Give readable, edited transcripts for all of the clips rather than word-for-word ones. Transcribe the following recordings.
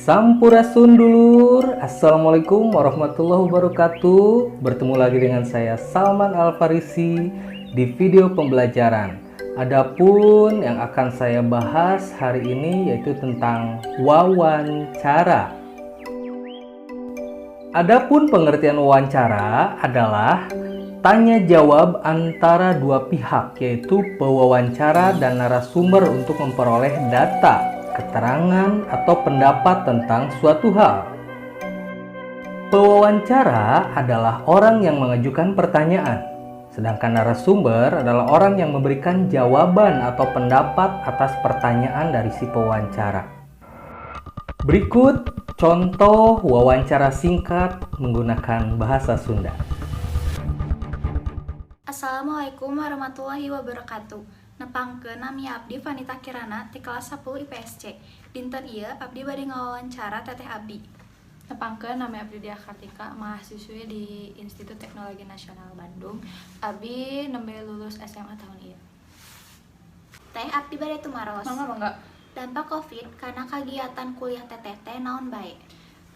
Sampurasun, dulur. Assalamualaikum warahmatullahi wabarakatuh. Bertemu lagi dengan saya, Salman Al-Farisi, di video pembelajaran. Adapun yang akan saya bahas hari ini yaitu tentang wawancara. Adapun pengertian wawancara adalah tanya jawab antara dua pihak, yaitu pewawancara dan narasumber, untuk memperoleh data, keterangan, atau pendapat tentang suatu hal. Pewawancara adalah orang yang mengajukan pertanyaan, sedangkan narasumber adalah orang yang memberikan jawaban atau pendapat atas pertanyaan dari si pewawancara. Berikut contoh wawancara singkat menggunakan bahasa Sunda. Assalamualaikum warahmatullahi wabarakatuh. Nepangkeun, nami abdi Vanita Kirana ti kelas 10 IPSC. Dinten ieu abdi bade ngawawancara teteh abdi. Nepangkeun, nami abdi Dia Kartika, mahasiswi di Institut Teknologi Nasional Bandung. Abi nembe lulus SMA tahun ieu. Teh, abdi bade tumaros. Mangga, mangga. Dampak Covid kana kagiatan kuliah teteh teh naon bae?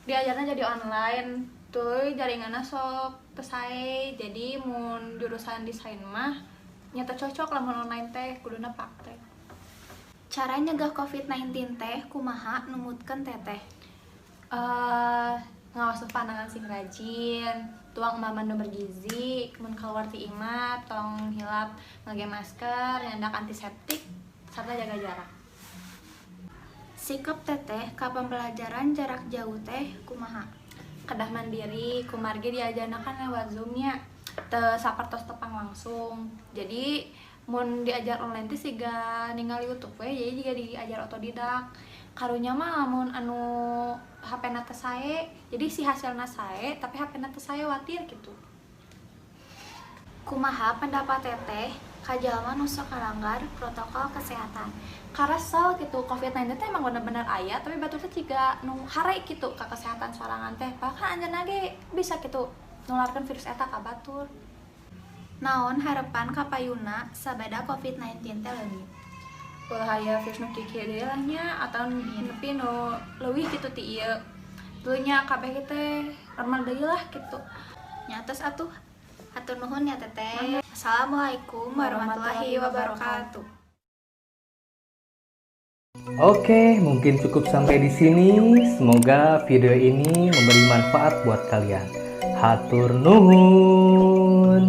Diajarnya jadi online, tuh jaringannya sok teu sae. Jadi mun jurusan desain mah nya teu cocok lamun online teh, kuduna praktek. Cara nyegah Covid-19 teh kumaha numutkeun teteh? Ngawas panangan sing rajin, tuang emam nu bergizi, mun keluar ti imah tong hilap ngangge masker, nyandak antiseptik, serta jaga jarak. Sikap teteh ka pembelajaran jarak jauh teh kumaha? Kedah mandiri, kumargi diajarna kan lewat Zoom nya, teu sapertos tepang langsung. Jadi mun diajar online teh siga ningali YouTube we, jadi jiga diajar otodidak. Karunya mah lamun anu HP na teu sae, jadi si hasilna sae tapi HP na teu sae, watir gitu. Kumaha pendapat teteh ka jalma nu sok ngalanggar protokol kesehatan? Karesel gitu. COVID-19 teh emang bener-bener aya, tapi batur teh jiga nu hare gitu ka kesehatan sorangan teh, bahkan anjeunna ge bisa gitu nularkeun virus eta ka batur. Naon harapan kapayuna sabada COVID-19 teh leungit? Ulah aya virus nu kieu deui lah nya, atau nepi nu leuwih gitu ti ieu. Tuluy nya kabeh teh normal deui lah gitu. Nya tos atuh. Hatur nuhun ya, teteh. Assalamualaikum warahmatullahi wabarakatuh. Oke, mungkin cukup sampai di sini. Semoga video ini memberi manfaat buat kalian. Hatur nuhun.